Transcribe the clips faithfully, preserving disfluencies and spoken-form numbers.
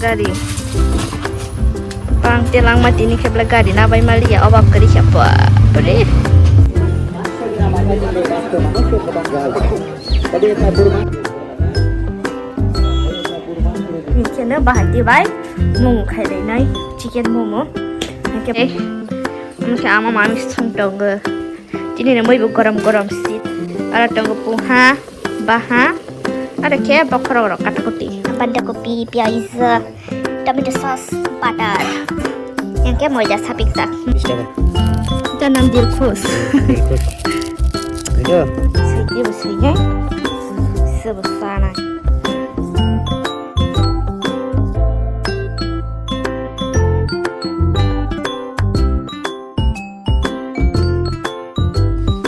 Gari. Bang telangma tini khe belai gari nabai maliya, obak kwrwi khe bapre. Hingkheno bahai tei bai momo khai lainai, chicken momo. Hingkhe, eh, hingkhe ama mami song tongo. Chini ni mui bo gorom gorom si. Aro tongo puha, baha. Aro khe bokhorok rok kata koti. Banda kopi, piyaj, tomato sauce, butter. Yang khe moida sapik jak. Bish taka. Ita nam dilkhus. Dilkhus. Itu. Sigi bo sigi. Sebo sana.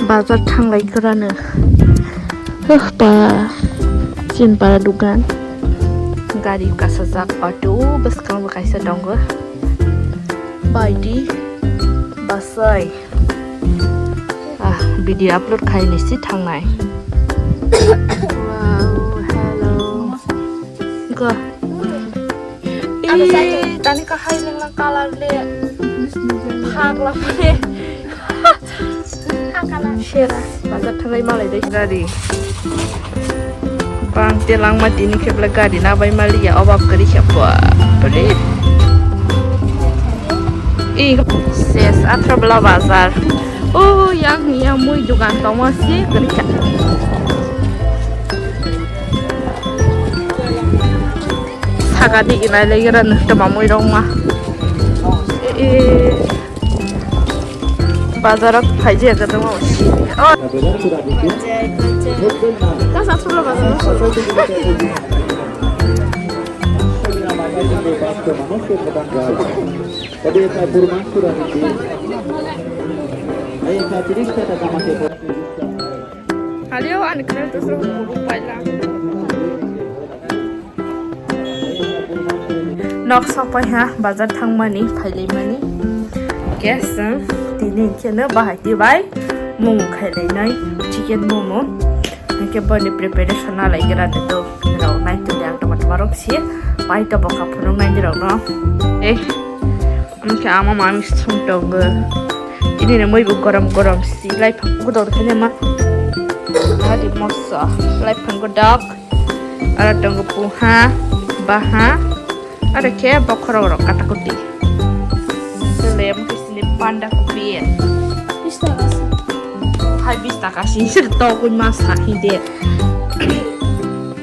Bazar thanglai kwrwno. Huh, pa. Chinpara dugan. Gari kasajak auto bwskango kaisa tongo. Baidi basai. Ah, video upload khaini si thangnai. Wow, hello. Go. Ih, tani kahai nengla color le. Phak la phai. Sera, bazar thanglai malai dai. Gari. Bang telangma tini khe belai gari nabai maliya, obak kwrwi khe bapre. Ih, ses athra bela bazar. Oh, yang, yang mui dugan tongma si kwrwi kha. Saka di inai lagi ra nukta mamui rong ma. Eh, eh. Bazar o phaiji ya jatong ma usi. Oh. Kasa sulo bazar o. Halio ani kre to so paila. Nok sokpai ha bazar thangmani phailaimani. Guys, tini kheno bahai twi bai momo khailainai, chicken momo. Hingke boni preparation alai gira de to rok nai to de ang toma toma rok si pai to boka phunuk nai de rok no. Eh, ang khe ama mami song tongo. Tini ne moi bo gorom gorom si lai phang godor khene ma. Adi moso lai phang godok. Aro tongo puha, baha, aro khe bokhorok rok kata koti. Sele mukhe sini panda kopi. Bis taka si. Hai bis taka si, sir to kun mas sa hi de.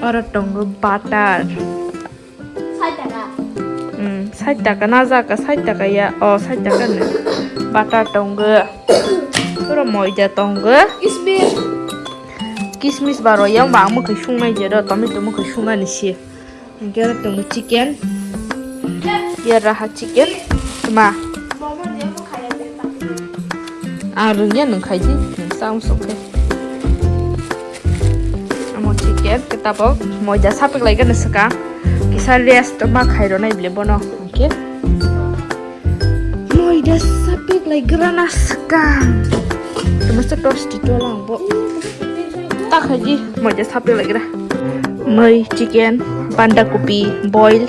Aro tongo butter. Sait taka. Hmm, sait taka na jaka, sait taka ya. Oh, sait taka ne. Butter tongo. Pura moida tongo. Kismis. Kismis baro yang ba ang mukhe sungnai je ro, tomato mukhe sungnani se. Hingke tongo chicken. Ya raha chicken. Ma. Ang rungya nung khaidi, nung sa ang sokhe. Amo chicken, ke tabok moida sapik lai gana saka. Kisa rest ma khairo nai bile bono. Hingke. Moida sapik lai grana swkang. Tamo sa tosti tolang bo. Ta khaji moida sapik lai gra. Moi chicken, banda kopi boil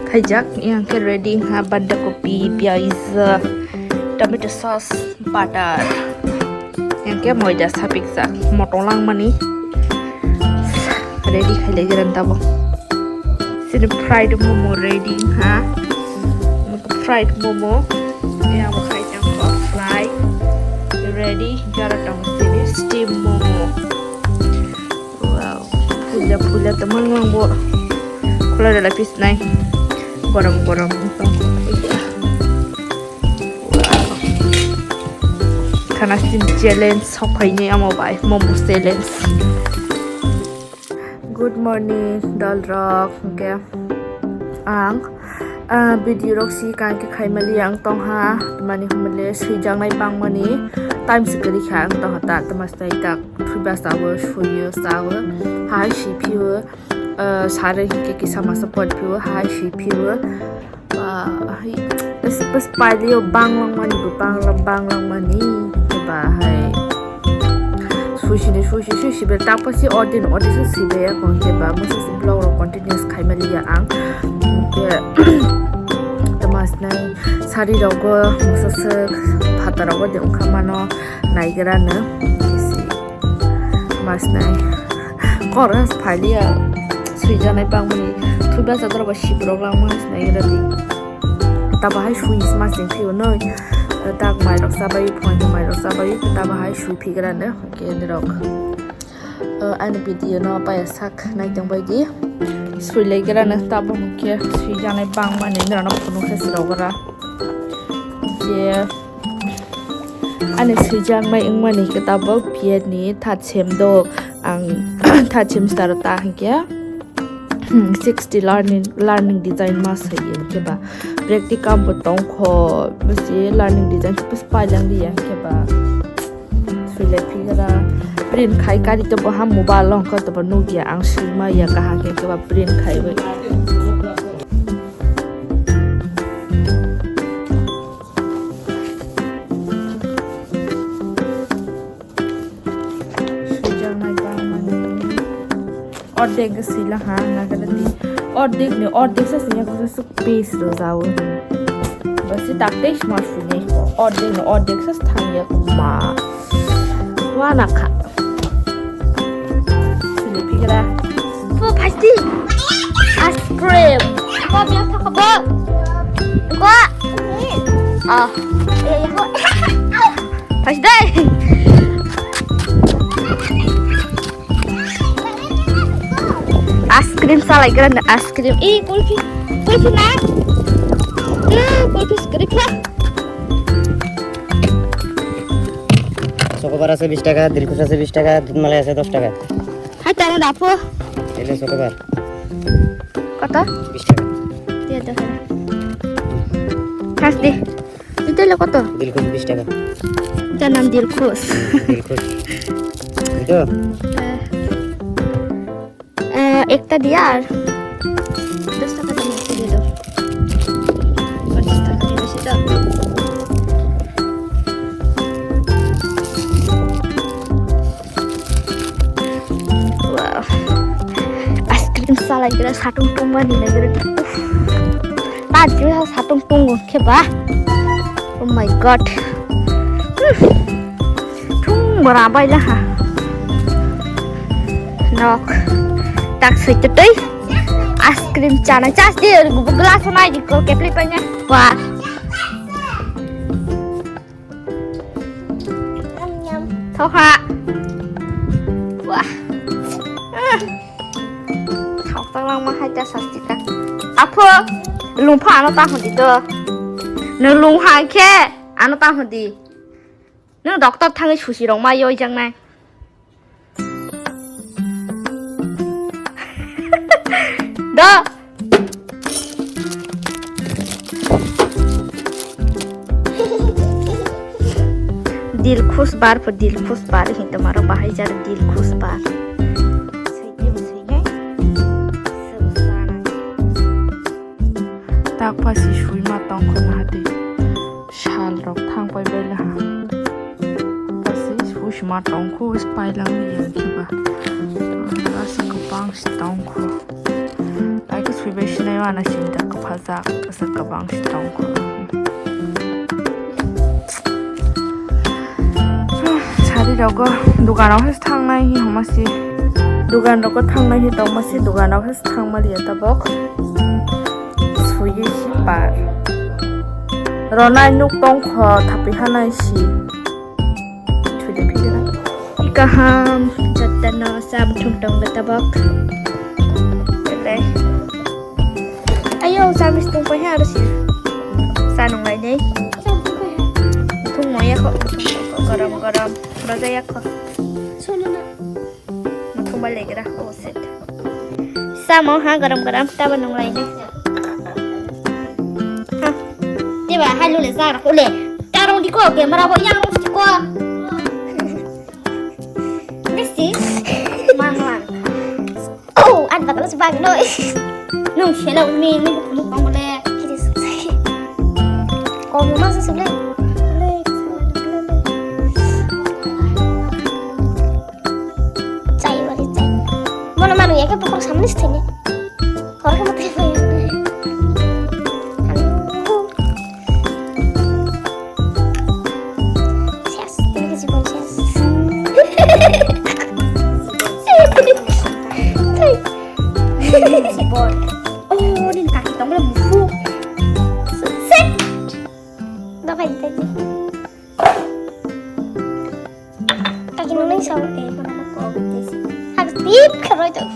khaijak. Yang ke ready ha banda kopi, piyaj, tomato sauce, butter. Yang ke moida sapik jak. Motong lang mani. Ready khai lai gra tabo. Sini fried momo ready ha. Fried momo. Ya, mo khai tang ko fry. Ready. Jara tang sini steam momo. Wow. Pula pula teman lang bo. Kula dala pis nai. Gorong gorong. Wow. Khana sin challenge sok khai ni amo bai momo challenge. Good morning, dol rok. Hingke ang, ah, video rok si kang ke khai mali ang tong ha, mani humle sui jang nai bang mani time se kari kha ang tong ha ta, tama sai ta phui ba sa bo sui yo sa bo hai si phi bo, ah, sare hingke kisa masa pot phi bo hai si phi bo. Ba, hai, bas, bas, pailio bang langmani bo, bang lang, bang langmani, ba, hai, Sui sini sui si sui si bel tak pasi ordin ordin se si bel ya kong ke ba musa si vlog rok continuous khai mali ya ang. Ke tama sinai sari rogo musa se phata rogo de ungkha mano naigra no. Tama sinai koras phai liya sui janai bang mani thui basa doro ba si rok lang mani sinai gra di. Taba hai sui sma sing thio noi. Tak mai rok sabai phone mai rok sabai taba hai sui phigra no. Hwnkhe nirok, o, ani video no paya sak nai tong bai di. Sui lai gra no tabuk hwnkhe sui janai bang mani nirok no phunuk khe sirok gra. Je ani sui janai wng mani khe tabuk biyar ni third sem do ang third semester o ta hwnkhe. Hmm, sixty learning, learning design ma saiye khe ba practicum bo tong kho, bisi learning design se bisi pai lang di ya khe ba sui lai phi gra print khai kari to bo ha mobile long kho to bo nuk ya ang sui ma ya kaha khe khe ba print khai bai. Swijak nai bang mani. Ordek sila ha, nagara di. Ordek ni, ordek sa siya ko sa piece ro jao. Basi tak tei sma suni. Ordek ni, ordek sa thang ya ko ma. Wana kha. Sini pigra. Ko pasti. Ice cream. Ko biang thaka bo. Ko. Ah. Eh, ko. Pas dai. Ice cream salai gra na ice cream. Eh, kulfi. Kulfi na. Eh, kulfi skrip na. Chocobar আছে বিশ টাকা, দিলখুশ আছে বিশ টাকা, দুধ মালাই আছে দশ টাকা। Hai tara dapho. Ele Chocobar কত? বিশ টাকা। Dia to. Pas di. Ito lo koto? Dilkhush বিশ টাকা। Ito nam Dilkhus. Dilkhush. Ito? Eh, ekta diya ar dos taka dam ekta diya do. Dos taka diya sito. Wow. Ice cream salai gra satung tungma ni nai gra. Uff. Tadi satung tungo khe ba. Oh my god. Hmm. Thung bora bai la ha. Nok. Tak soi tu tei. Ice cream chana chas di glass nai di ko kepli panya. Wah. Thokha. Wah. Thok tang lang ma hai ta sasti ta. Apho. Lungpha ano ta hodi to. No lungpha khe ano ta hodi. Nwng doctor thangwi susi rok ma yoi jangnai. Do. Dilkhus bar pho dilkhus bar hinto maro bahai jar dilkhus bar. Saikhe bo sainai. Sabo sana. Tak pasi sui ma tong kho na hati. Sal rok thang pai bai la ha. Pasi sui ma tong kho, is pai lang ni yang khe ba. Pasi kwbang si tong kho. Ai khe sui bai sinai ma na sinta kwpha jak, kwbang si tong kho. Sari rogo dugan rok thang nai hi homa si. Dugan rogo thang nai hi tong ma si, dugan rok thang ma liya tabok. Suye si par. Ronai nuk tong kho thapi hanai si. Thudi phikira. Kaham jotono sam thum tong tabok. Belai. Ayo, samis tong pai ha aro si. Sa nung lai nei. Thung mo ya kho. Gorom gorom. Roja ya kho. Muthung bai legra, oh shit. Samo ha garam garam taba nung lai de. Ha. Tiba ha lule sa ra kule. Tarong di ko camera bo yang di ko. This is manglang. Oh, an bakal sebag no. Nung shela umi ni mukbang bole. Kiri suk sai. Kau mau masuk sebelah. Eke pokok samne sithai ne. Hor ke mate. Ses, ini ke jibon ses. Jibon. Oh, ini kaki tong le buku. Set. Dah kayak gitu. Kaki nunai sao. Eh, mana kok. Harus tip keroi tuh.